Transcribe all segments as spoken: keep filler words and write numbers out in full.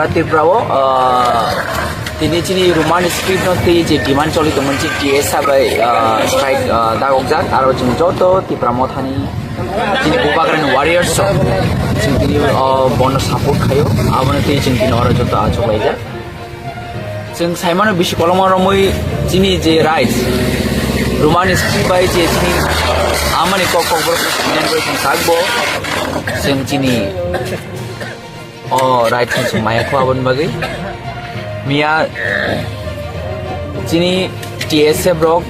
Tripura o, ah, tini chini Roman script no tei je demand choli tongmani chi T S A bai, ah, strike, ah, dagokjak, aro chwng joto Tipra Mothani chini Bubagrani warriors rok chwng tini, ah, bono support khaio, abono tei chwng tini oro joto achuk laijak. Chwng saimano bisi koloma romwi chini je rights, Roman script bai je chini amani kok kok borok chwng sakbo chwng chini o right khe chwng maya kho aboni bagwi. Miya chini T S F rok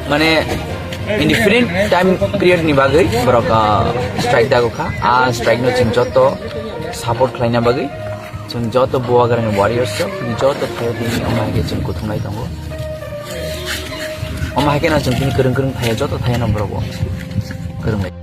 mane indefinite time period ni bagwi borok, ah, strike dago kha. A strike no chwng joto support khlaina bagwi chwng joto Bubagrani warriors rok chwng joto phaio tini omo hai khe chwng kuthumlai tongo. Omo hai khe no chwng tini kwrwng kwrwng thaya joto thaya no borok bo kwrwng lai.